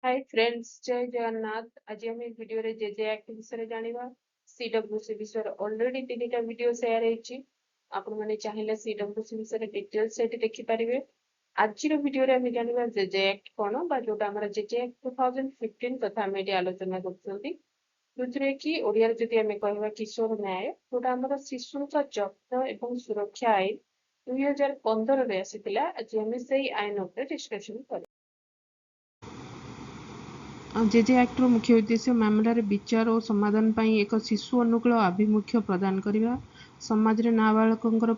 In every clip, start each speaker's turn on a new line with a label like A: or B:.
A: High friends, ଜୟ ଜଗନ୍ନାଥ। ଆଜି ଆମେ ଭିଡ଼ିଓରେ ଜେଜେ ଆକ୍ଟ ବିଷୟରେ ଜାଣିବା। ସିଡବ୍ଲ୍ୟୁସି ବିଷୟରେ ଅଲରେଡି 3ଟା ଭିଡ଼ିଓ ସେୟାର ହେଇଛି। ଆପଣମାନେ ଚାହିଁଲେ ସିଡବ୍ଲ୍ୟୁସି ବିଷୟରେ ଡିଟେଲ୍ସ ସେଠି ଦେଖିପାରିବେ। ଆଜିର ଭିଡ଼ିଓରେ ଆମେ ଜାଣିବା ଜେଜେ ଆକ୍ଟ କଣ, ବା ଯୋଉଟା ଆମର ଜେଜେ ଆକ୍ଟ 2015 କଥା ଆମେ ଏଠି ଆଲୋଚନା କରୁଛନ୍ତି, ଯୋଉଥିରେ କି ଓଡ଼ିଆରେ ଯଦି ଆମେ କହିବା କିଶୋର ନ୍ୟାୟ, ଯୋଉଟା ଆମର ଶିଶୁଙ୍କ ଯତ୍ନ ଏବଂ ସୁରକ୍ଷା ଆଇନ 2015ରେ ଆସିଥିଲା। ଆଜି ଆମେ ସେଇ ଆଇନ ଉପରେ ଡିସ୍କସନ କରିବା। ଜେଜେ ଆକ୍ଟର ମୁଖ୍ୟ ଉଦ୍ଦେଶ୍ୟ ମାମଲାରେ ବିଚାର ଓ ସମାଧାନ ପାଇଁ ଏକ ଶିଶୁ ଅନୁକୂଳ ଆଭିମୁଖ୍ୟ ପ୍ରଦାନ କରିବା, ସମାଜରେ ନାବାଳକଙ୍କର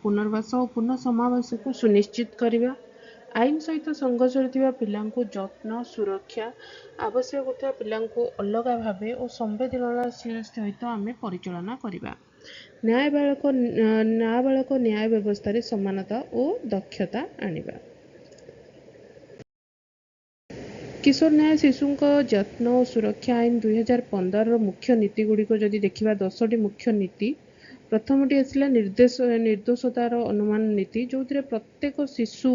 A: ପୁନର୍ବାସ ଓ ପୁନଃ ସମାବେଶକୁ ସୁନିଶ୍ଚିତ କରିବା, ଆଇନ ସହିତ ସଂଘର୍ଷରେ ଥିବା ପିଲାଙ୍କୁ ଯତ୍ନ ସୁରକ୍ଷା ଆବଶ୍ୟକ କରୁଥିବା ପିଲାଙ୍କୁ ଅଲଗା ଭାବେ ଓ ସମ୍ବେଦନଶୀଳ ସହିତ ଆମେ ପରିଚାଳନା କରିବା, ନାବାଳକ ନ୍ୟାୟ ବ୍ୟବସ୍ଥାରେ ସମାନତା ଓ ଦକ୍ଷତା ଆଣିବା। କିଶୋର ନ୍ୟାୟ ଶିଶୁଙ୍କ ଯତ୍ନ ଓ ସୁରକ୍ଷା ଆଇନ 2015ର ମୁଖ୍ୟ ନୀତି ଗୁଡ଼ିକ ଯଦି ଦେଖିବା, 10ଟି ମୁଖ୍ୟ ନୀତି। ପ୍ରଥମଟି ଆସିଲା ନିର୍ଦ୍ଦୋଷତାର ଅନୁମାନ ନୀତି, ଯେଉଁଥିରେ ପ୍ରତ୍ୟେକ ଶିଶୁ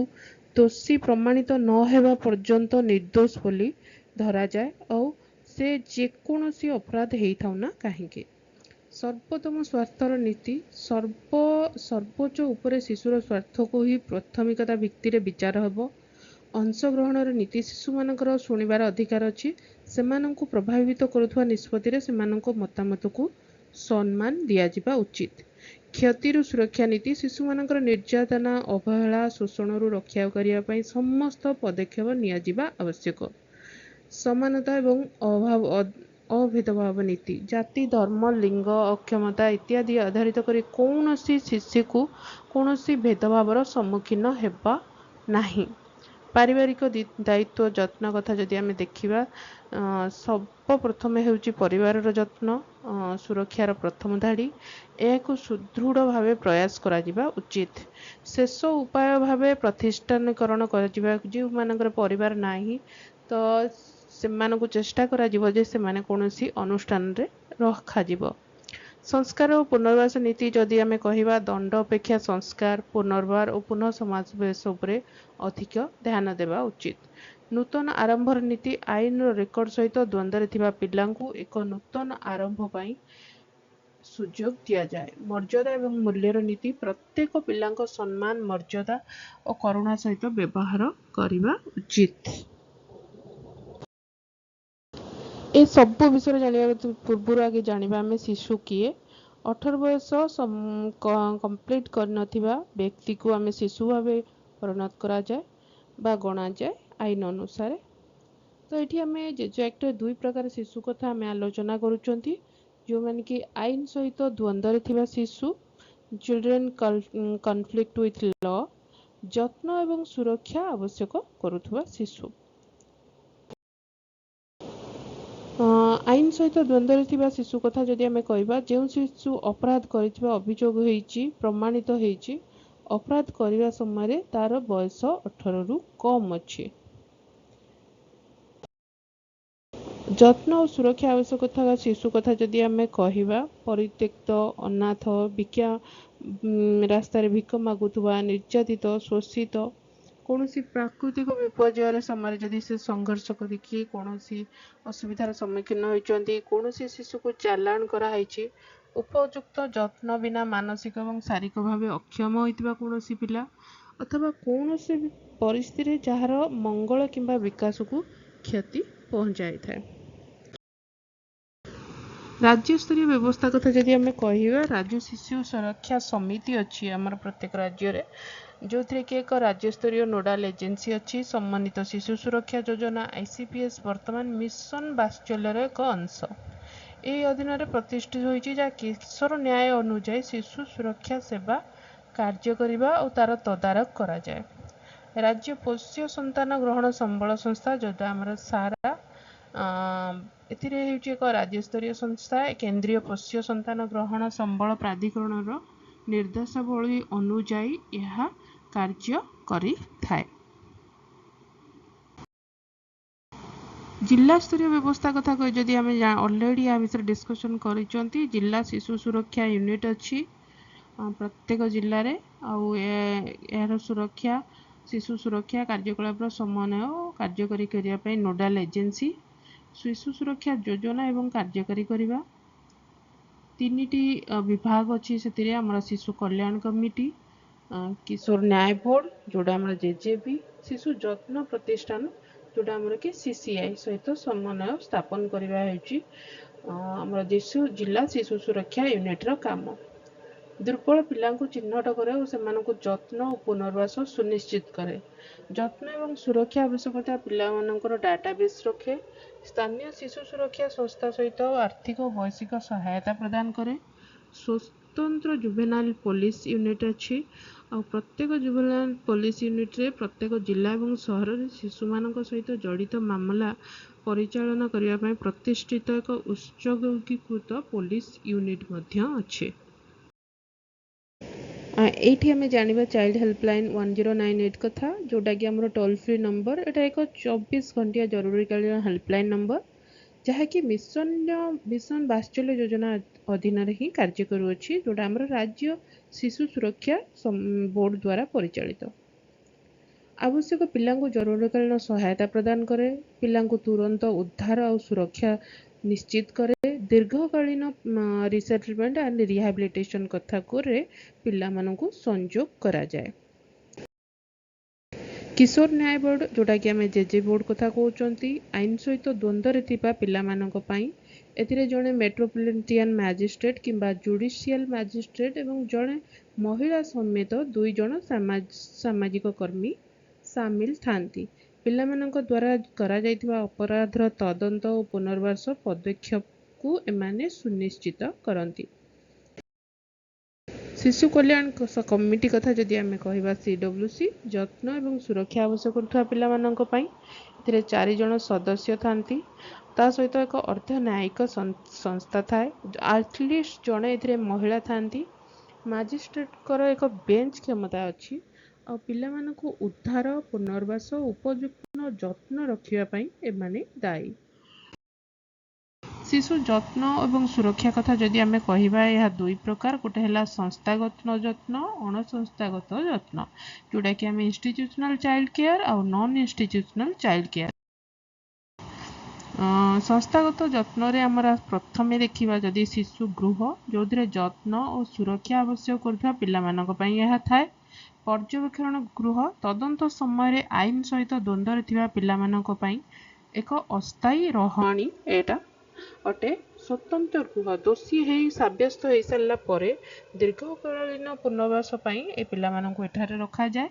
A: ଦୋଷୀ ପ୍ରମାଣିତ ନ ହେବା ପର୍ଯ୍ୟନ୍ତ ନିର୍ଦ୍ଦୋଷ ବୋଲି ଧରାଯାଏ, ଆଉ ସେ ଯେକୌଣସି ଅପରାଧ ହେଇଥାଉ ନା କାହିଁକି। ସର୍ବୋତ୍ତମ ସ୍ୱାର୍ଥର ନୀତି, ସର୍ବୋଚ୍ଚ ଉପରେ ଶିଶୁର ସ୍ୱାର୍ଥକୁ ହିଁ ପ୍ରାଥମିକତା ଭିତ୍ତିରେ ବିଚାର ହେବ। ଅଂଶଗ୍ରହଣର ନୀତି, ଶିଶୁମାନଙ୍କର ଶୁଣିବାର ଅଧିକାର ଅଛି, ସେମାନଙ୍କୁ ପ୍ରଭାବିତ କରୁଥିବା ନିଷ୍ପତ୍ତିରେ ସେମାନଙ୍କ ମତାମତକୁ ସମ୍ମାନ ଦିଆଯିବା ଉଚିତ। କ୍ଷତିରୁ ସୁରକ୍ଷା ନୀତି, ଶିଶୁମାନଙ୍କର ନିର୍ଯାତନା, ଅବହେଳା, ଶୋଷଣରୁ ରକ୍ଷା କରିବା ପାଇଁ ସମସ୍ତ ପଦକ୍ଷେପ ନିଆଯିବା ଆବଶ୍ୟକ। ସମାନତା ଏବଂ ଅଭେଦଭାବ ନୀତି, ଜାତି, ଧର୍ମ, ଲିଙ୍ଗ, ଅକ୍ଷମତା ଇତ୍ୟାଦି ଆଧାରିତ କରି କୌଣସି ଶିଶୁକୁ କୌଣସି ଭେଦଭାବର ସମ୍ମୁଖୀନ ହେବା ନାହିଁ। ପାରିବାରିକ ଦାୟିତ୍ୱ ଯତ୍ନ କଥା ଯଦି ଆମେ ଦେଖିବା, ସର୍ବପ୍ରଥମେ ହେଉଛି ପରିବାରର ଯତ୍ନ ସୁରକ୍ଷାର ପ୍ରଥମ ଧାଡ଼ି। ଏହାକୁ ସୁଦୃଢ଼ ଭାବେ ପ୍ରୟାସ କରାଯିବା ଉଚିତ। ଶେଷ ଉପାୟ ଭାବେ ପ୍ରତିଷ୍ଠାନୀକରଣ କରାଯିବା। ଯେଉଁମାନଙ୍କର ପରିବାର ନାହିଁ, ତ ସେମାନଙ୍କୁ ଚେଷ୍ଟା କରାଯିବ ଯେ ସେମାନେ କୌଣସି ଅନୁଷ୍ଠାନରେ ରଖାଯିବ। ସଂସ୍କାର ଓ ପୁନର୍ବାସ ନୀତି ଯଦି ଆମେ କହିବା, ଦଣ୍ଡ ଅପେକ୍ଷା ସଂସ୍କାର, ପୁନର୍ବାର ଓ ପୁନଃ ସମାବେଶ ଉପରେ ଅଧିକ ଧ୍ୟାନ ଦେବା ଉଚିତ। ନୂତନ ଆରମ୍ଭର ନୀତି, ଆଇନର ରେକର୍ଡ ସହିତ ଦ୍ୱନ୍ଦ୍ୱରେ ଥିବା ପିଲାଙ୍କୁ ଏକ ନୂତନ ଆରମ୍ଭ ପାଇଁ ସୁଯୋଗ ଦିଆଯାଏ। ମର୍ଯ୍ୟାଦା ଏବଂ ମୂଲ୍ୟର ନୀତି, ପ୍ରତ୍ୟେକ ପିଲାଙ୍କ ସମ୍ମାନ, ମର୍ଯ୍ୟାଦା ଓ କରୁଣା ସହିତ ବ୍ୟବହାର କରିବା ଉଚିତ। ଏସବୁ ବିଷୟରେ ଜାଣିବା ପୂର୍ବରୁ ଆଗେ ଜାଣିବା ଆମେ ଶିଶୁ କିଏ। 18 ବୟସ କମ୍ପ୍ଲିଟ୍ କରିନଥିବା ବ୍ୟକ୍ତିକୁ ଆମେ ଶିଶୁ ଭାବେ ପରିଣତ କରାଯାଏ ବା ଗଣାଯାଏ ଆଇନ ଅନୁସାରେ। ତ ଏଠି ଆମେ ଜେଜେ ଆକ୍ଟରେ 2 ପ୍ରକାର ଶିଶୁ କଥା ଆମେ ଆଲୋଚନା କରୁଛନ୍ତି, ଯେଉଁମାନେ କି ଆଇନ ସହିତ ଦ୍ୱନ୍ଦ୍ୱରେ ଥିବା ଶିଶୁ, ଚିଲଡ୍ରେନ୍ କନଫ୍ଲିକ୍ଟ ୱିଥ୍ ଲ, ଯତ୍ନ ଏବଂ ସୁରକ୍ଷା ଆବଶ୍ୟକ କରୁଥିବା ଶିଶୁ। ଆଇନ ସହିତ ଦ୍ୱନ୍ଦ୍ୱରେ ଥିବା ଶିଶୁ କଥା ଯଦି ଆମେ କହିବା, ଯେଉଁ ଶିଶୁ ଅପରାଧ କରିଥିବା ଅଭିଯୋଗ ହେଇଛି, ପ୍ରମାଣିତ ହେଇଛି, ଅପରାଧ କରିବା ସମୟରେ ତାର ବୟସ 18ରୁ କମ୍ ଅଛି। ଯତ୍ନ ଓ ସୁରକ୍ଷା ଆବଶ୍ୟକ ଥିବା ଶିଶୁ କଥା ଯଦି ଆମେ କହିବା, ପରିତ୍ୟକ୍ତ, ଅନାଥ, ଭିକ୍ଷା ରାସ୍ତାରେ ଭିକ ମାଗୁଥିବା, ନିର୍ଯାତିତ, ଶୋଷିତ, କୌଣସି ପ୍ରାକୃତିକ ବିପର୍ଯ୍ୟୟର ସମୟରେ ଯଦି ସେ ସଂଘର୍ଷ କରିକି କୌଣସି ଅସୁବିଧାର ସମ୍ମୁଖୀନ ହୋଇଛନ୍ତି, କୌଣସି ଶିଶୁକୁ ଚାଲାଣ କରାହେଇଛି, ଉପଯୁକ୍ତ ଯତ୍ନ ବିନା ମାନସିକ ଏବଂ ଶାରୀରିକ ଭାବେ ଅକ୍ଷମ ହୋଇଥିବା କୌଣସି ପିଲା, ଅଥବା କୌଣସି ପରିସ୍ଥିତିରେ ଯାହାର ମଙ୍ଗଳ କିମ୍ବା ବିକାଶକୁ କ୍ଷତି ପହଞ୍ଚାଇଥାଏ। ରାଜ୍ୟସ୍ତରୀୟ ବ୍ୟବସ୍ଥା କଥା ଯଦି ଆମେ କହିବା, ରାଜ୍ୟ ଶିଶୁ ସୁରକ୍ଷା ସମିତି ଅଛି ଆମର ପ୍ରତ୍ୟେକ ରାଜ୍ୟରେ, ଯେଉଁଥିରେ କି ଏକ ରାଜ୍ୟସ୍ତରୀୟ ନୋଡାଲ ଏଜେନ୍ସି ଅଛି। ସମନ୍ୱିତ ଶିଶୁ ସୁରକ୍ଷା ଯୋଜନା ICPS ବର୍ତ୍ତମାନ ମିଶନ ବାତ୍ସଲ୍ୟର ଏକ ଅଂଶ, ଏହି ଅଧୀନରେ ପ୍ରତିଷ୍ଠିତ ହୋଇଛି, ଯାହା କିଶୋର ନ୍ୟାୟ ଅନୁଯାୟୀ ଶିଶୁ ସୁରକ୍ଷା ସେବା କାର୍ଯ୍ୟ କରିବା ଓ ତାର ତଦାରଖ କରାଯାଏ। ରାଜ୍ୟ ପୋଷ୍ୟ ସନ୍ତାନ ଗ୍ରହଣ ସମ୍ବଳ ସଂସ୍ଥା, ଯେଉଁଟା ଆମର ସାରା, ଏଥିରେ ହେଉଛି ଏକ ରାଜ୍ୟସ୍ତରୀୟ ସଂସ୍ଥା। କେନ୍ଦ୍ରୀୟ ପୋଷ୍ୟ ସନ୍ତାନ ଗ୍ରହଣ ସମ୍ବଳ ପ୍ରାଧିକରଣର ନିର୍ଦ୍ଦେଶାବଳୀ ଅନୁଯାୟୀ ଏହା କାର୍ଯ୍ୟ କରିଥାଏ। ଜିଲ୍ଲାସ୍ତରୀୟ ବ୍ୟବସ୍ଥା କଥା କହି ଯଦି ଆମେ ଅଲରେଡ଼ି ୟା ବିଷୟରେ ଡିସ୍କସନ୍ କରିଛନ୍ତି, ଜିଲ୍ଲା ଶିଶୁ ସୁରକ୍ଷା ୟୁନିଟ୍ ଅଛି ପ୍ରତ୍ୟେକ ଜିଲ୍ଲାରେ, ଆଉ ଏହାର ସୁରକ୍ଷା ଶିଶୁ ସୁରକ୍ଷା କାର୍ଯ୍ୟକଳାପର ସମନ୍ୱୟ ଓ କାର୍ଯ୍ୟକାରୀ କରିବା ପାଇଁ ନୋଡାଲ ଏଜେନ୍ସି। ଶିଶୁ ସୁରକ୍ଷା ଯୋଜନା ଏବଂ କାର୍ଯ୍ୟକାରୀ କରିବା। 3ଟି ବିଭାଗ ଅଛି ସେଥିରେ, ଆମର ଶିଶୁ କଲ୍ୟାଣ କମିଟି, କିଶୋର ନ୍ୟାୟ ବୋର୍ଡ ଯେଉଁଟା ଆମର ଜେଜେବି, ଶିଶୁ ଯତ୍ନ ପ୍ରତିଷ୍ଠାନ ଯେଉଁଟା ଆମର କି ସିସିଆଇ ସହିତ ସମନ୍ୱୟ ସ୍ଥାପନ କରିବା ହେଉଛି ଆମର ଜିଲ୍ଲା ଶିଶୁ ସୁରକ୍ଷା ୟୁନିଟ୍ର କାମ। ଦୁର୍ବଳ ପିଲାଙ୍କୁ ଚିହ୍ନଟ କରେ ଓ ସେମାନଙ୍କୁ ଯତ୍ନ ଓ ପୁନର୍ବାସ ସୁନିଶ୍ଚିତ କରେ। ଯତ୍ନ ଏବଂ ସୁରକ୍ଷା ଆବଶ୍ୟକତା ପିଲାମାନଙ୍କର ଡାଟାବେସ୍ ରଖେ। ସ୍ଥାନୀୟ ଶିଶୁ ସୁରକ୍ଷା ସଂସ୍ଥା ସହିତ ଆର୍ଥିକ ଓ ବୈଷୟିକ ସହାୟତା ପ୍ରଦାନ କରେ। ସ୍ୱତନ୍ତ୍ର ଜୁଭେନାଇଲ ପୋଲିସ ୟୁନିଟ୍ ଅଛି, ଆଉ ପ୍ରତ୍ୟେକ ଜୁଭେନାଇଲ ପୋଲିସ ୟୁନିଟ୍ରେ ପ୍ରତ୍ୟେକ ଜିଲ୍ଲା ଏବଂ ସହରରେ ଶିଶୁମାନଙ୍କ ସହିତ ଜଡ଼ିତ ମାମଲା ପରିଚାଳନା କରିବା ପାଇଁ ପ୍ରତିଷ୍ଠିତ ଏକ ଉତ୍ସର୍ଗୀକୃତ ପୋଲିସ ୟୁନିଟ୍ ମଧ୍ୟ ଅଛି। ଏଇଠି ଆମେ ଜାଣିବା ଚାଇଲ୍ଡ ହେଲ୍ପଲାଇନ୍ 1098 କଥା, ଯେଉଁଟାକି ଆମର ଟୋଲ୍ ଫ୍ରି ନମ୍ବର। ଏଇଟା ଏକ 24 ଘଣ୍ଟିଆ ଜରୁରୀକାଳୀନ ହେଲ୍ପଲାଇନ୍ ନମ୍ବର, ଯାହାକି ମିଶନ ବାତ୍ସଲ୍ୟ ଯୋଜନା ଅଧୀନରେ ହିଁ କାର୍ଯ୍ୟ କରୁଅଛି, ଯେଉଁଟା ଆମର ରାଜ୍ୟ ଶିଶୁ ସୁରକ୍ଷା ବୋର୍ଡ ଦ୍ୱାରା ପରିଚାଳିତ। ଆବଶ୍ୟକ ପିଲାଙ୍କୁ ଜରୁରୀକାଳୀନ ସହାୟତା ପ୍ରଦାନ କରେ, ପିଲାଙ୍କୁ ତୁରନ୍ତ ଉଦ୍ଧାର ଆଉ ସୁରକ୍ଷା ନିଶ୍ଚିତ କରେ, ଦୀର୍ଘକାଳୀନ ରିସେଟଲମେଣ୍ଟ ଆଣ୍ଡ ରିହାବିଲିଟେସନ କଥାକୁରେ ପିଲାମାନଙ୍କୁ ସଂଯୋଗ କରାଯାଏ। କିଶୋର ନ୍ୟାୟ ବୋର୍ଡ, ଯେଉଁଟାକି ଆମେ ଜେଜେ ବୋର୍ଡ କଥା କହୁଛନ୍ତି, ଆଇନ ସହିତ ଦ୍ୱନ୍ଦ୍ୱରେ ଥିବା ପିଲାମାନଙ୍କ ପାଇଁ। ଏଥିରେ ଜଣେ ମେଟ୍ରୋପଲିଟାନ ମ୍ୟାଜିଷ୍ଟ୍ରେଟ୍ କିମ୍ବା ଜୁଡ଼ିସିଆଲ ମ୍ୟାଜିଷ୍ଟ୍ରେଟ୍ ଏବଂ ଜଣେ ମହିଳା ସମେତ 2 ଜଣ ସାମାଜିକ କର୍ମୀ ସାମିଲ ଥାନ୍ତି। ପିଲାମାନଙ୍କ ଦ୍ୱାରା କରାଯାଇଥିବା ଅପରାଧର ତଦନ୍ତ ଓ ପୁନର୍ବାସ ପଦକ୍ଷେପକୁ ଏମାନେ ସୁନିଶ୍ଚିତ କରନ୍ତି। ଶିଶୁ କଲ୍ୟାଣ କମିଟି କଥା ଯଦି ଆମେ କହିବା, ସିଡବ୍ଲ୍ୟୁସି, ଯତ୍ନ ଏବଂ ସୁରକ୍ଷା ଆବଶ୍ୟକ କରୁଥିବା ପିଲାମାନଙ୍କ ପାଇଁ। ଏଥିରେ 4 ଜଣ ସଦସ୍ୟ ଥାନ୍ତି। ତା ସହିତ ଏକ ଅର୍ଦ୍ଧ ନ୍ୟାୟିକ ସଂସ୍ଥା ଥାଏ। ଆଟଲିଷ୍ଟ ଜଣେ ଏଥିରେ ମହିଳା ଥାନ୍ତି। ମାଜିଷ୍ଟ୍ରେଟଙ୍କର ଏକ ବେଞ୍ଚ କ୍ଷମତା ଅଛି, ଆଉ ପିଲାମାନଙ୍କୁ ଉଦ୍ଧାର, ପୁନର୍ବାସ, ଉପଯୁକ୍ତ ଯତ୍ନ ରଖିବା ପାଇଁ ଏମାନେ ଦାୟୀ। ଶିଶୁ ଯତ୍ନ ଏବଂ ସୁରକ୍ଷା କଥା ଯଦି ଆମେ କହିବା, ଏହା ଦୁଇ ପ୍ରକାର। ଗୋଟେ ହେଲା ସଂସ୍ଥାଗତ ଯତ୍ନ, ଅଣସଂସ୍ଥାଗତ ଯତ୍ନ, ଯେଉଁଟାକି ଆମେ ଇନଷ୍ଟିଚ୍ୟୁସନାଲ ଚାଇଲ୍ଡ କେୟାର ଆଉ ନନ୍ ଇନଷ୍ଟିଚ୍ୟୁସନାଲ ଚାଇଲ୍ଡ କେୟାର। ସଂସ୍ଥାଗତ ଯତ୍ନରେ ଆମର ପ୍ରଥମେ ଦେଖିବା ଯଦି ଶିଶୁ ଗୃହ, ଯେଉଁଥିରେ ଯତ୍ନ ଓ ସୁରକ୍ଷା ଆବଶ୍ୟକ କରୁଥିବା ପିଲାମାନଙ୍କ ପାଇଁ ଏହା ଥାଏ। ପର୍ଯ୍ୟବେକ୍ଷଣ ଗୃହ, ତଦନ୍ତ ସମୟରେ ଆଇନ ସହିତ ଦ୍ୱନ୍ଦ୍ୱରେ ଥିବା ପିଲାମାନଙ୍କ ପାଇଁ ଏକ ଅସ୍ଥାୟୀ ରହଣି ଏଇଟା ଅଟେ। ସ୍ୱତନ୍ତ୍ର ଗୃହ, ଦୋଷୀ ହେଇ ସାବ୍ୟସ୍ତ ହେଇସାରିଲା ପରେ ଦୀର୍ଘକାଳୀନ ପୁନର୍ବାସ ପାଇଁ ଏ ପିଲାମାନଙ୍କୁ ଏଠାରେ ରଖାଯାଏ।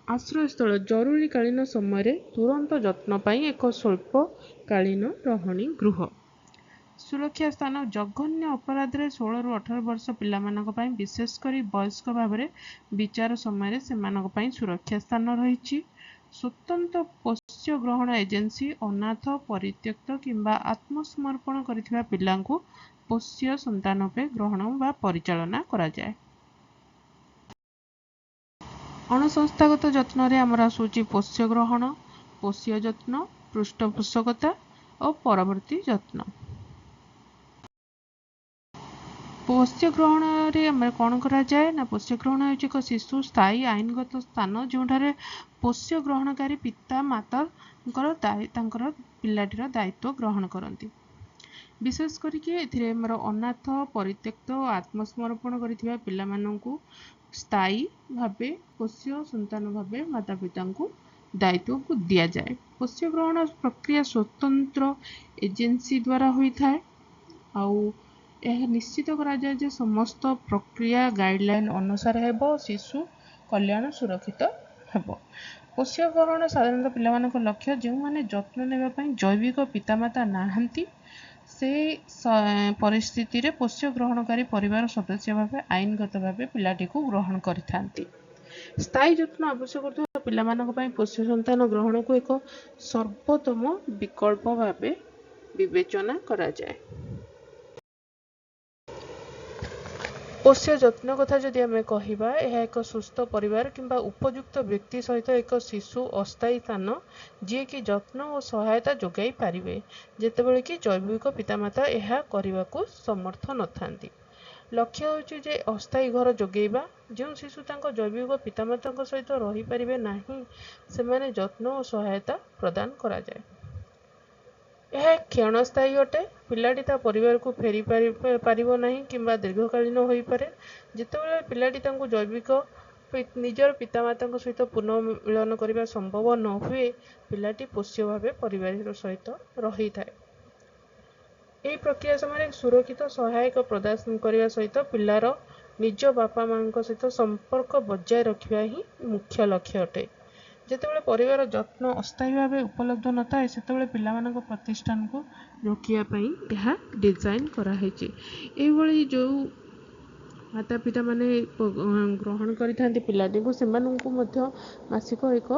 A: ଆଶ୍ରୟସ୍ଥଳ, ଜରୁରୀକାଳୀନ ସମୟରେ ତୁରନ୍ତ ଯତ୍ନ ପାଇଁ ଏକ ସ୍ୱଳ୍ପକାଳୀନ ରହଣି ଗୃହ। ସୁରକ୍ଷା ସ୍ଥାନ, ଜଘନ୍ୟ ଅପରାଧରେ 16ରୁ 18 ବର୍ଷ ପିଲାମାନଙ୍କ ପାଇଁ, ବିଶେଷ କରି ବୟସ୍କ ଭାବରେ ବିଚାର ସମୟରେ ସେମାନଙ୍କ ପାଇଁ ସୁରକ୍ଷା ସ୍ଥାନ ରହିଛି। ସ୍ୱତନ୍ତ୍ର ପୋଷ୍ୟ ଗ୍ରହଣ ଏଜେନ୍ସି, ଅନାଥ, ପରିତ୍ୟକ୍ତ କିମ୍ବା ଆତ୍ମସମର୍ପଣ କରିଥିବା ପିଲାଙ୍କୁ ପୋଷ୍ୟ ସନ୍ତାନ ରୂପେ ଗ୍ରହଣ ବା ପରିଚାଳନା କରାଯାଏ। ଅଣସଂସ୍ଥାଗତ ଯତ୍ନରେ ଆମର ଆସୁଛି ପୋଷ୍ୟ ଗ୍ରହଣ, ପୋଷ୍ୟ ଯତ୍ନ, ପୃଷ୍ଠପୋଷକତା ଓ ପରବର୍ତ୍ତୀ ଯତ୍ନ। ପୋଷ୍ୟ ଗ୍ରହଣରେ ଆମର କ'ଣ କରାଯାଏ ନା, ପୋଷ୍ୟ ଗ୍ରହଣ ହେଉଛି ଏକ ଶିଶୁ ସ୍ଥାୟୀ ଆଇନଗତ ସ୍ଥାନ, ଯେଉଁଠାରେ ପୋଷ୍ୟ ଗ୍ରହଣକାରୀ ପିତା ମାତାଙ୍କର ତାଙ୍କର ପିଲାଟିର ଦାୟିତ୍ୱ ଗ୍ରହଣ କରନ୍ତି। ବିଶେଷ କରିକି ଏଥିରେ ଆମର ଅନାଥ, ପରିତ୍ୟକ୍ତ ଓ ଆତ୍ମସମର୍ପଣ କରିଥିବା ପିଲାମାନଙ୍କୁ ସ୍ଥାୟୀ ଭାବେ ପୋଷ୍ୟ ସନ୍ତାନ ଭାବେ ମାତା ପିତାଙ୍କୁ ଦାୟିତ୍ୱକୁ ଦିଆଯାଏ। ପୋଷ୍ୟ ଗ୍ରହଣ ପ୍ରକ୍ରିୟା ସ୍ୱତନ୍ତ୍ର ଏଜେନ୍ସି ଦ୍ୱାରା ହୋଇଥାଏ, ଆଉ ଏହା ନିଶ୍ଚିତ କରାଯାଏ ଯେ ସମସ୍ତ ପ୍ରକ୍ରିୟା ଗାଇଡ଼ଲାଇନ୍ ଅନୁସାରେ ହେବ, ଶିଶୁ କଲ୍ୟାଣ ସୁରକ୍ଷିତ ହେବ। ପୋଷ୍ୟ ଗ୍ରହଣ ସାଧାରଣତଃ ପିଲାମାନଙ୍କ ଲକ୍ଷ୍ୟ, ଯେଉଁମାନେ ଯତ୍ନ ନେବା ପାଇଁ ଜୈବିକ ପିତାମାତା ନାହାନ୍ତି, ସେ ପରିସ୍ଥିତିରେ ପୋଷ୍ୟ ଗ୍ରହଣକାରୀ ପରିବାର ସଦସ୍ୟ ଭାବେ ଆଇନଗତ ଭାବେ ପିଲାଟିକୁ ଗ୍ରହଣ କରିଥାନ୍ତି। ସ୍ଥାୟୀ ଯତ୍ନ ଆବଶ୍ୟକ କରୁଥିବା ପିଲାମାନଙ୍କ ପାଇଁ ପୋଷ୍ୟ ସନ୍ତାନ ଗ୍ରହଣକୁ ଏକ ସର୍ବୋତ୍ତମ ବିକଳ୍ପ ଭାବେ ବିବେଚନା କରାଯାଏ। ପୋଷ୍ୟ ଯତ୍ନ କଥା ଯଦି ଆମେ କହିବା, ଏହା ଏକ ସୁସ୍ଥ ପରିବାର କିମ୍ବା ଉପଯୁକ୍ତ ବ୍ୟକ୍ତି ସହିତ ଏକ ଶିଶୁ ଅସ୍ଥାୟୀ ସ୍ଥାନ, ଯିଏକି ଯତ୍ନ ଓ ସହାୟତା ଯୋଗାଇ ପାରିବେ, ଯେତେବେଳେ କି ଜୈବିକ ପିତାମାତା ଏହା କରିବାକୁ ସମର୍ଥ ନଥାନ୍ତି। ଲକ୍ଷ୍ୟ ହେଉଛି ଯେ ଅସ୍ଥାୟୀ ଘର ଯୋଗାଇବା। ଯେଉଁ ଶିଶୁ ତାଙ୍କ ଜୈବିକ ପିତାମାତାଙ୍କ ସହିତ ରହିପାରିବେ ନାହିଁ, ସେମାନେ ଯତ୍ନ ଓ ସହାୟତା ପ୍ରଦାନ କରାଯାଏ। ଏହା କ୍ଷଣସ୍ଥାୟୀ ଅଟେ, ପିଲାଟି ତା ପରିବାରକୁ ଫେରି ପାରିବ ନାହିଁ, କିମ୍ବା ଦୀର୍ଘକାଳୀନ ହୋଇପାରେ। ଯେତେବେଳେ ପିଲାଟି ତାଙ୍କୁ ଜୈବିକ ନିଜର ପିତାମାତାଙ୍କ ସହିତ ପୁନଃମିଳନ କରିବା ସମ୍ଭବ ନ ହୁଏ, ପିଲାଟି ପୋଷ୍ୟ ଭାବେ ପରିବାର ସହିତ ରହିଥାଏ। ଏହି ପ୍ରକ୍ରିୟା ସମୟରେ ସୁରକ୍ଷିତ ସହାୟକ ପ୍ରଦାନ କରିବା ସହିତ ପିଲାର ନିଜ ବାପା ମାଙ୍କ ସହିତ ସମ୍ପର୍କ ବଜାୟ ରଖିବା ହିଁ ମୁଖ୍ୟ ଲକ୍ଷ୍ୟ ଅଟେ। ଯେତେବେଳେ ପରିବାର ଯତ୍ନ ଅସ୍ଥାୟୀ ଭାବେ ଉପଲବ୍ଧ ନଥାଏ, ସେତେବେଳେ ପିଲାମାନଙ୍କ ପ୍ରତିଷ୍ଠାନକୁ ରୋକିବା ପାଇଁ ଏହା ଡିଜାଇନ୍ କରାହେଇଛି। ଏଇଭଳି ଯେଉଁ ମାତା ପିତାମାନେ ଗ୍ରହଣ କରିଥାନ୍ତି ପିଲାଟିକୁ, ସେମାନଙ୍କୁ ମଧ୍ୟ ମାସିକ ଏକ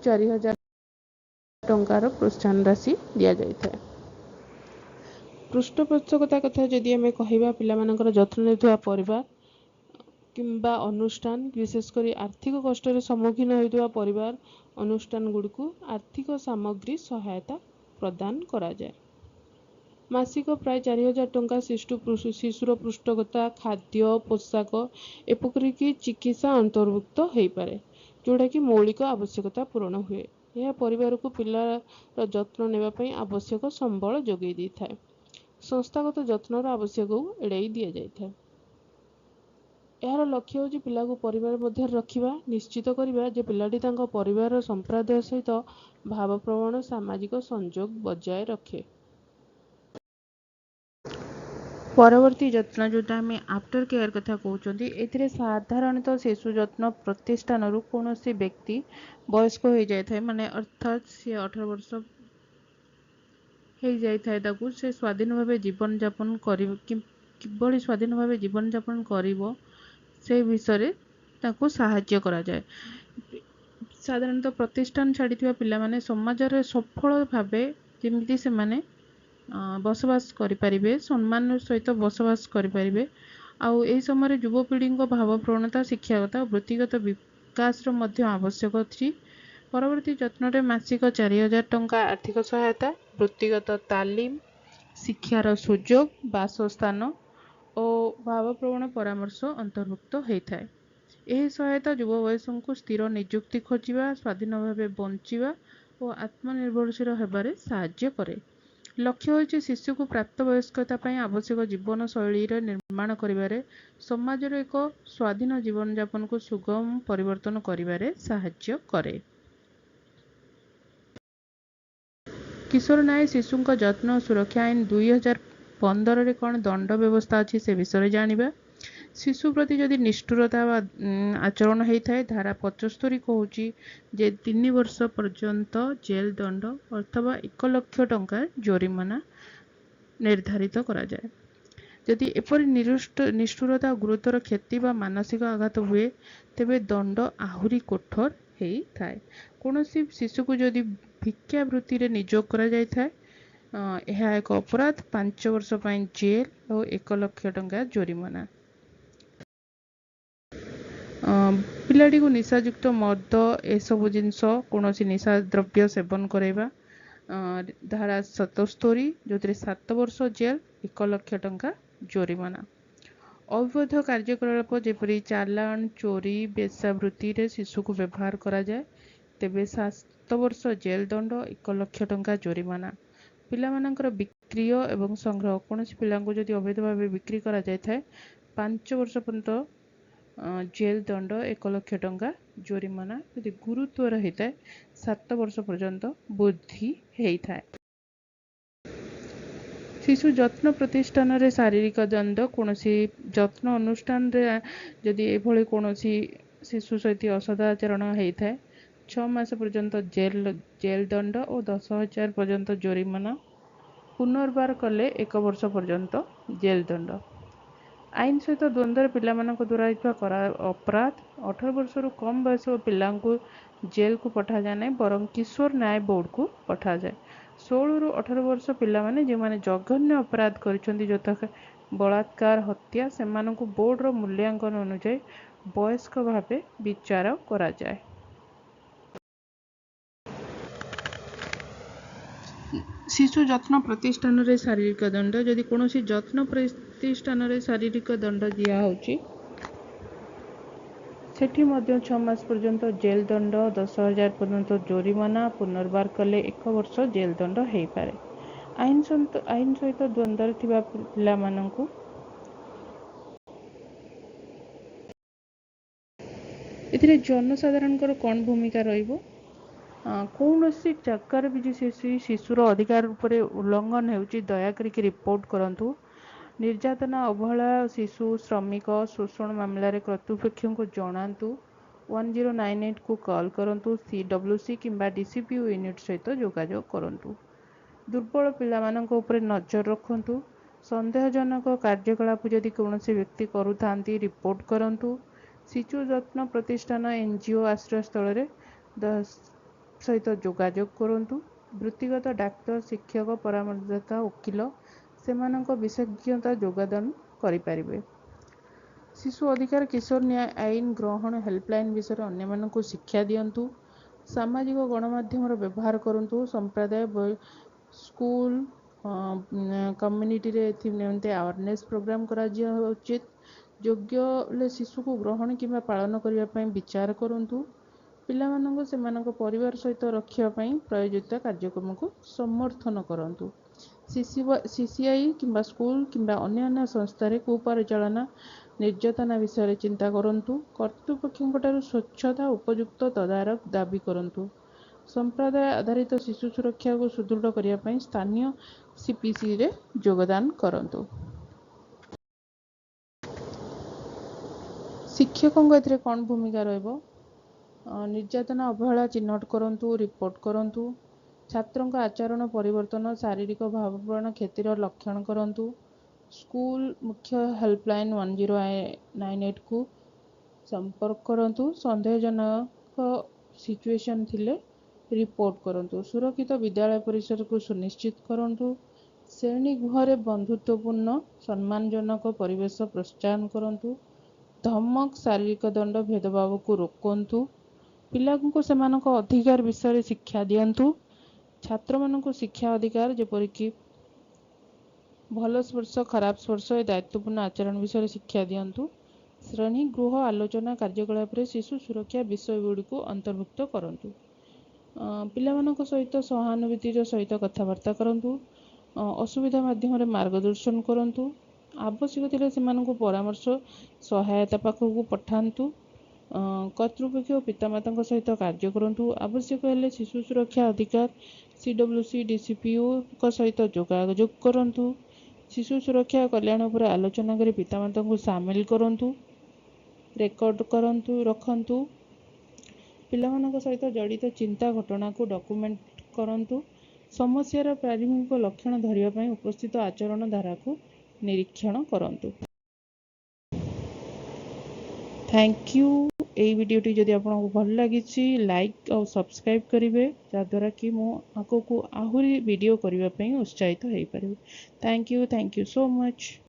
A: 4000 ଟଙ୍କାର ପ୍ରୋତ୍ସାହନ ରାଶି ଦିଆଯାଇଥାଏ। ପୃଷ୍ଠପୋଷକତା କଥା ଯଦି ଆମେ କହିବା, ପିଲାମାନଙ୍କର ଯତ୍ନ ନେଉଥିବା ପରିବାର କିମ୍ବା ଅନୁଷ୍ଠାନ, ବିଶେଷ କରି ଆର୍ଥିକ କଷ୍ଟରେ ସମ୍ମୁଖୀନ ହେଉଥିବା ପରିବାର ଅନୁଷ୍ଠାନ ଗୁଡ଼ିକୁ ଆର୍ଥିକ ସାମଗ୍ରୀ ସହାୟତା ପ୍ରଦାନ କରାଯାଏ। ମାସିକ ପ୍ରାୟ 4000 ଟଙ୍କା ଶିଶୁର ପୃଷ୍ଠପୋଷକତା, ଖାଦ୍ୟ, ପୋଷାକ, ଏପରିକି ଚିକିତ୍ସା ଅନ୍ତର୍ଭୁକ୍ତ ହୋଇପାରେ, ଯେଉଁଟାକି ମୌଳିକ ଆବଶ୍ୟକତା ପୂରଣ ହୁଏ। ଏହା ପରିବାରକୁ ପିଲାର ଯତ୍ନ ନେବା ପାଇଁ ଆବଶ୍ୟକ ସମ୍ବଳ ଯୋଗାଇ ଦେଇଥାଏ। ସଂସ୍ଥାଗତ ଯତ୍ନର ଆବଶ୍ୟକକୁ ଏଡ଼ାଇ ଦିଆଯାଇଥାଏ। ଏହାର ଲକ୍ଷ୍ୟ ହେଉଛି ପିଲାକୁ ପରିବାର ମଧ୍ୟରେ ରଖିବା, ନିଶ୍ଚିତ କରିବା ଯେ ପିଲାଟି ତାଙ୍କ ପରିବାର ସମ୍ପ୍ରଦାୟ ସହିତ ଭାବପ୍ରବଣ ସାମାଜିକ ସଂଯୋଗ ବଜାୟ ରଖେ। ପରବର୍ତ୍ତୀ ଯତ୍ନ, ଯେଉଁଟା ଆମେ ଆଫ୍ଟର କେୟାର କଥା କହୁଛନ୍ତି, ଏଥିରେ ସାଧାରଣତଃ ଶିଶୁ ଯତ୍ନ ପ୍ରତିଷ୍ଠାନରୁ କୌଣସି ବ୍ୟକ୍ତି ବୟସ୍କ ହୋଇଯାଇଥାଏ, ମାନେ ଅର୍ଥାତ୍ ସିଏ 18 ବର୍ଷ ହେଇଯାଇଥାଏ, ତାକୁ ସେ ସ୍ୱାଧୀନ ଭାବେ ଜୀବନଯାପନ କରିବ, କିଭଳି ସ୍ୱାଧୀନ ଭାବେ ଜୀବନଯାପନ କରିବ ସେ ବିଷୟରେ ତାକୁ ସାହାଯ୍ୟ କରାଯାଏ। ସାଧାରଣତଃ ପ୍ରତିଷ୍ଠାନ ଛାଡ଼ିଥିବା ପିଲାମାନେ ସମାଜରେ ସଫଳ ଭାବେ ଯେମିତି ସେମାନେ ବସବାସ କରିପାରିବେ, ସମ୍ମାନର ସହିତ ବସବାସ କରିପାରିବେ। ଆଉ ଏହି ସମୟରେ ଯୁବପିଢ଼ିଙ୍କ ଭାବପ୍ରବଣତା, ଶିକ୍ଷାଗତ ଓ ବୃତ୍ତିଗତ ବିକାଶର ମଧ୍ୟ ଆବଶ୍ୟକ ଅଛି। ପରବର୍ତ୍ତୀ ଯତ୍ନରେ ମାସିକ 4000 ଟଙ୍କା ଆର୍ଥିକ ସହାୟତା, ବୃତ୍ତିଗତ ତାଲିମ, ଶିକ୍ଷାର ସୁଯୋଗ, ବାସସ୍ଥାନ ଓ ଭାବପ୍ରବଣ ପରାମର୍ଶ ଅନ୍ତର୍ଭୁକ୍ତ ହୋଇଥାଏ। ଏହି ସହାୟତା ଯୁବ ବୟସଙ୍କୁ ସ୍ଥିର ନିଯୁକ୍ତି ଖୋଜିବା, ସ୍ୱାଧୀନ ଭାବେ ବଞ୍ଚିବା ଓ ଆତ୍ମନିର୍ଭରଶୀଳ ହେବାରେ ସାହାଯ୍ୟ କରେ। ଲକ୍ଷ୍ୟ ହେଉଛି ଶିଶୁକୁ ପ୍ରାପ୍ତବୟସ୍କତା ପାଇଁ ଆବଶ୍ୟକ ଜୀବନଶୈଳୀର ନିର୍ମାଣ କରିବାରେ, ସମାଜରେ ଏକ ସ୍ୱାଧୀନ ଜୀବନଯାପନକୁ ସୁଗମ ପରିବର୍ତ୍ତନ କରିବାରେ ସାହାଯ୍ୟ କରେ। କିଶୋର ନ୍ୟାୟ ଶିଶୁଙ୍କ ଯତ୍ନ ଓ ସୁରକ୍ଷା ଆଇନ 2015ରେ କ'ଣ ଦଣ୍ଡ ବ୍ୟବସ୍ଥା ଅଛି ସେ ବିଷୟରେ ଜାଣିବା। ଶିଶୁ ପ୍ରତି ଯଦି ନିଷ୍ଠୁରତା ବା ଆଚରଣ ହେଇଥାଏ, ଧାରା 75 କହୁଛି ଯେ 3 ବର୍ଷ ପର୍ଯ୍ୟନ୍ତ ଜେଲ ଦଣ୍ଡ ଅଥବା 1 ଲକ୍ଷ ଟଙ୍କା ଜୋରିମାନା ନିର୍ଦ୍ଧାରିତ କରାଯାଏ। ଯଦି ଏପରି ନିଷ୍ଠୁରତା, ଗୁରୁତର କ୍ଷତି ବା ମାନସିକ ଆଘାତ ହୁଏ, ତେବେ ଦଣ୍ଡ ଆହୁରି କଠୋର ହେଇଥାଏ। କୌଣସି ଶିଶୁକୁ ଯଦି ଭିକ୍ଷାବୃତ୍ତିରେ ନିଯୋଗ କରାଯାଇଥାଏ, ଏହା ଏକ ଅପରାଧ, 5 ବର୍ଷ ପାଇଁ ଜେଲ ଓ 1 ଲକ୍ଷ ଟଙ୍କା ଜୋରିମାନା। ପିଲାଟିକୁ ନିଶାଯୁକ୍ତ ମଦ ଏସବୁ ଜିନିଷ, କୌଣସି ନିଶା ଦ୍ରବ୍ୟ ସେବନ କରାଇବା, ଧାରା 77, ଯେଉଁଥିରେ 7 ବର୍ଷ ଜେଲ, 1 ଲକ୍ଷ ଟଙ୍କା ଜୋରିମାନା। ଅବୈଧ କାର୍ଯ୍ୟକଳାପ ଯେପରି ଚାଲାଣ, ଚୋରି, ବେଶ୍ୟାବୃତ୍ତିରେ ଶିଶୁକୁ ବ୍ୟବହାର କରାଯାଏ, ତେବେ 7 ବର୍ଷ ଜେଲ ଦଣ୍ଡ, 1 ଲକ୍ଷ ଟଙ୍କା ଜୋରିମାନା। ପିଲାମାନଙ୍କର ବିକ୍ରୟ ଏବଂ ସଂଗ୍ରହ, କୌଣସି ପିଲାଙ୍କୁ ଯଦି ଅବୈଧ ଭାବେ ବିକ୍ରି କରାଯାଇଥାଏ, 5 ବର୍ଷ ପର୍ଯ୍ୟନ୍ତ ଜେଲ ଦଣ୍ଡ, 1 ଲକ୍ଷ ଟଙ୍କା ଜୋରିମାନା। ଯଦି ଗୁରୁତ୍ୱର ହେଇଥାଏ, 7 ବର୍ଷ ପର୍ଯ୍ୟନ୍ତ ବୃଦ୍ଧି ହେଇଥାଏ। ଶିଶୁ ଯତ୍ନ ପ୍ରତିଷ୍ଠାନରେ ଶାରୀରିକ ଦଣ୍ଡ, କୌଣସି ଯତ୍ନ ଅନୁଷ୍ଠାନରେ ଯଦି ଏଭଳି କୌଣସି ଶିଶୁ ସହିତ ଅସଦାଚରଣ ହେଇଥାଏ, 6 ମାସ ପର୍ଯ୍ୟନ୍ତ ଜେଲ ଦଣ୍ଡ ଓ 10,000 ପର୍ଯ୍ୟନ୍ତ ଜୋରିମାନା। ପୁନର୍ବାର କଲେ 1 ବର୍ଷ ପର୍ଯ୍ୟନ୍ତ ଜେଲ ଦଣ୍ଡ। ଆଇନ ସହିତ ଦ୍ୱନ୍ଦ୍ୱରେ ପିଲାମାନଙ୍କ ଦ୍ୱାରା ହେଇଥିବା ଅପରାଧ, 18 ବର୍ଷରୁ କମ୍ ବୟସ ପିଲାଙ୍କୁ ଜେଲକୁ ପଠାଯାଏ ନାହିଁ, ବରଂ କିଶୋର ନ୍ୟାୟ ବୋର୍ଡକୁ ପଠାଯାଏ। 16ରୁ 18 ବର୍ଷ ପିଲାମାନେ ଯେଉଁମାନେ ଜଘନ୍ୟ ଅପରାଧ କରିଛନ୍ତି, ଯଥା ବଳାତ୍କାର, ହତ୍ୟା, ସେମାନଙ୍କୁ ବୋର୍ଡର ମୂଲ୍ୟାଙ୍କନ ଅନୁଯାୟୀ ବୟସ୍କ ଭାବେ ବିଚାର କରାଯାଏ। ଶିଶୁ ଯତ୍ନ ପ୍ରତିଷ୍ଠାନରେ ଶାରୀରିକ ଦଣ୍ଡ। ଯଦି କୌଣସି ଯତ୍ନ ପ୍ରତିଷ୍ଠାନରେ ଶାରୀରିକ ଦଣ୍ଡ ଦିଆହେଉଛି, ସେଠି ମଧ୍ୟ 6 ମାସ ପର୍ଯ୍ୟନ୍ତ ଜେଲ ଦଣ୍ଡ, 10,000 ପର୍ଯ୍ୟନ୍ତ ଜୋରିମାନା, ପୁନର୍ବାର କଲେ ଏକ ବର୍ଷ ଜେଲ ଦଣ୍ଡ ହେଇପାରେ। ଆଇନ ସହିତ ଦ୍ୱନ୍ଦ୍ୱରେ ଥିବା ପିଲାମାନଙ୍କୁ। ଏଥିରେ ଜନସାଧାରଣଙ୍କର କ'ଣ ଭୂମିକା ରହିବ? କୌଣସି ଜାଗାରେ ବି ଯେ ଶିଶୁର ଅଧିକାର ଉପରେ ଉଲ୍ଲଂଘନ ହେଉଛି, ଦୟାକରିକି ରିପୋର୍ଟ କରନ୍ତୁ। ନିର୍ଯାତନା, ଅବହେଳା, ଶିଶୁ ଶ୍ରମିକ, ଶୋଷଣ ମାମଲାରେ କର୍ତ୍ତୃପକ୍ଷଙ୍କୁ ଜଣାନ୍ତୁ। 1098କୁ କଲ୍ କରନ୍ତୁ। CWC କିମ୍ବା DCPU unit ସହିତ ଯୋଗାଯୋଗ କରନ୍ତୁ। ଦୁର୍ବଳ ପିଲାମାନଙ୍କ ଉପରେ ନଜର ରଖନ୍ତୁ। ସନ୍ଦେହଜନକ କାର୍ଯ୍ୟକଳାପ ଯଦି କୌଣସି ବ୍ୟକ୍ତି କରୁଥାନ୍ତି, ରିପୋର୍ଟ କରନ୍ତୁ। ଶିଶୁ ଯତ୍ନ ପ୍ରତିଷ୍ଠାନ, NGO, ଆଶ୍ରୟସ୍ଥଳରେ ସହିତ ଯୋଗାଯୋଗ କରନ୍ତୁ। ବୃତ୍ତିଗତ ଡାକ୍ତର, ଶିକ୍ଷକ, ପରାମର୍ଶଦାତା, ଓକିଲ ସେମାନଙ୍କ ବିଶେଷଜ୍ଞତା ଯୋଗଦାନ କରିପାରିବେ। ଶିଶୁ ଅଧିକାର, କିଶୋର ନ୍ୟାୟ ଆଇନ ଗ୍ରହଣ ହେଲ୍ପଲାଇନ୍ ବିଷୟରେ ଅନ୍ୟମାନଙ୍କୁ ଶିକ୍ଷା ଦିଅନ୍ତୁ। ସାମାଜିକ ଗଣମାଧ୍ୟମର ବ୍ୟବହାର କରନ୍ତୁ। ସମ୍ପ୍ରଦାୟ, ସ୍କୁଲ, କମ୍ୟୁନିଟିରେ ଏଥି ନିମନ୍ତେ ଆୱାରନେସ୍ ପ୍ରୋଗ୍ରାମ କରାଯିବା ଉଚିତ। ଯୋଗ୍ୟ ହେଲେ ଶିଶୁକୁ ଗ୍ରହଣ କିମ୍ବା ପାଳନ କରିବା ପାଇଁ ବିଚାର କରନ୍ତୁ। ପିଲାମାନଙ୍କୁ ସେମାନଙ୍କ ପରିବାର ସହିତ ରଖିବା ପାଇଁ ପ୍ରୟୋଜିତ କାର୍ଯ୍ୟକ୍ରମକୁ ସମର୍ଥନ କରନ୍ତୁ। CCI କିମ୍ବା ସ୍କୁଲ କିମ୍ବା ଅନ୍ୟାନ୍ୟ ସଂସ୍ଥାରେ କୁପରିଚାଳନା, ନିର୍ଯାତନା ବିଷୟରେ ଚିନ୍ତା କରନ୍ତୁ। କର୍ତ୍ତୃପକ୍ଷଙ୍କ ଠାରୁ ସ୍ୱଚ୍ଛତା, ଉପଯୁକ୍ତ ତଦାରଖ ଦାବି କରନ୍ତୁ। ସମ୍ପ୍ରଦାୟ ଆଧାରିତ ଶିଶୁ ସୁରକ୍ଷାକୁ ସୁଦୃଢ଼ କରିବା ପାଇଁ ସ୍ଥାନୀୟ CPCରେ ଯୋଗଦାନ କରନ୍ତୁ। ଶିକ୍ଷକଙ୍କ ଏଥିରେ କ'ଣ ଭୂମିକା ରହିବ? ନିର୍ଯାତନା, ଅବହେଳା ଚିହ୍ନଟ କରନ୍ତୁ, ରିପୋର୍ଟ କରନ୍ତୁ। ଛାତ୍ରଙ୍କ ଆଚରଣ ପରିବର୍ତ୍ତନ, ଶାରୀରିକ, ଭାବପ୍ରବଣ କ୍ଷତିର ଲକ୍ଷଣ କରନ୍ତୁ। ସ୍କୁଲ ମୁଖ୍ୟ ହେଲ୍ପଲାଇନ୍ 1098କୁ ସମ୍ପର୍କ କରନ୍ତୁ। ସନ୍ଦେହଜନକ ସିଚୁଏସନ୍ ଥିଲେ ରିପୋର୍ଟ କରନ୍ତୁ। ସୁରକ୍ଷିତ ବିଦ୍ୟାଳୟ ପରିସରକୁ ସୁନିଶ୍ଚିତ କରନ୍ତୁ। ଶ୍ରେଣୀ ଗୃହରେ ବନ୍ଧୁତ୍ୱପୂର୍ଣ୍ଣ, ସମ୍ମାନଜନକ ପରିବେଶ ପ୍ରୋତ୍ସାହନ କରନ୍ତୁ। ଧମକ, ଶାରୀରିକ ଦଣ୍ଡ, ଭେଦଭାବକୁ ରୋକନ୍ତୁ। ପିଲାଙ୍କୁ ସେମାନଙ୍କ ଅଧିକାର ବିଷୟରେ ଶିକ୍ଷା ଦିଅନ୍ତୁ। ଛାତ୍ରମାନଙ୍କୁ ଶିକ୍ଷା ଅଧିକାର, ଯେପରିକି ଭଲ ସ୍ପର୍ଶ, ଖରାପ ସ୍ପର୍ଶ, ଏ ଦାୟିତ୍ୱପୂର୍ଣ୍ଣ ଆଚରଣ ବିଷୟରେ ଶିକ୍ଷା ଦିଅନ୍ତୁ। ଶ୍ରେଣୀ ଗୃହ ଆଲୋଚନା କାର୍ଯ୍ୟକଳାପରେ ଶିଶୁ ସୁରକ୍ଷା ବିଷୟଗୁଡ଼ିକୁ ଅନ୍ତର୍ଭୁକ୍ତ କରନ୍ତୁ। ପିଲାମାନଙ୍କ ସହିତ ସହାନୁଭୂତିର ସହିତ କଥାବାର୍ତ୍ତା କରନ୍ତୁ। ଅସୁବିଧା ମାଧ୍ୟମରେ ମାର୍ଗଦର୍ଶନ କରନ୍ତୁ। ଆବଶ୍ୟକ ଥିଲେ ସେମାନଙ୍କୁ ପରାମର୍ଶ ସହାୟତା ପାଖକୁ ପଠାନ୍ତୁ। କର୍ତ୍ତୃପକ୍ଷ ଓ ପିତାମାତାଙ୍କ ସହିତ କାର୍ଯ୍ୟ କରନ୍ତୁ। ଆବଶ୍ୟକ ହେଲେ ଶିଶୁ ସୁରକ୍ଷା ଅଧିକାର, CWC, DCPUଙ୍କ ସହିତ ଯୋଗାଯୋଗ କରନ୍ତୁ। ଶିଶୁ ସୁରକ୍ଷା ଓ କଲ୍ୟାଣ ଉପରେ ଆଲୋଚନା କରି ପିତାମାତାଙ୍କୁ ସାମିଲ କରନ୍ତୁ। ରେକର୍ଡ କରନ୍ତୁ, ରଖନ୍ତୁ। ପିଲାମାନଙ୍କ ସହିତ ଜଡ଼ିତ ଚିନ୍ତା ଘଟଣାକୁ ଡକୁମେଣ୍ଟ କରନ୍ତୁ। ସମସ୍ୟାର ପ୍ରାରମ୍ଭିକ ଲକ୍ଷଣ ଧରିବା ପାଇଁ ଉପସ୍ଥିତ ଆଚରଣ ଧାରାକୁ ନିରୀକ୍ଷଣ କରନ୍ତୁ। Thank you. ଏଇ ଭିଡ଼ିଓଟି ଯଦି ଆପଣଙ୍କୁ ଭଲ ଲାଗିଛି, ଲାଇକ୍ ଆଉ ସବସ୍କ୍ରାଇବ୍ କରିବେ, ଯାହାଦ୍ୱାରା କି ମୁଁ ଆଗକୁ ଆହୁରି ଭିଡ଼ିଓ କରିବା ପାଇଁ ଉତ୍ସାହିତ ହେଇପାରିବି। Thank you, thank you so much.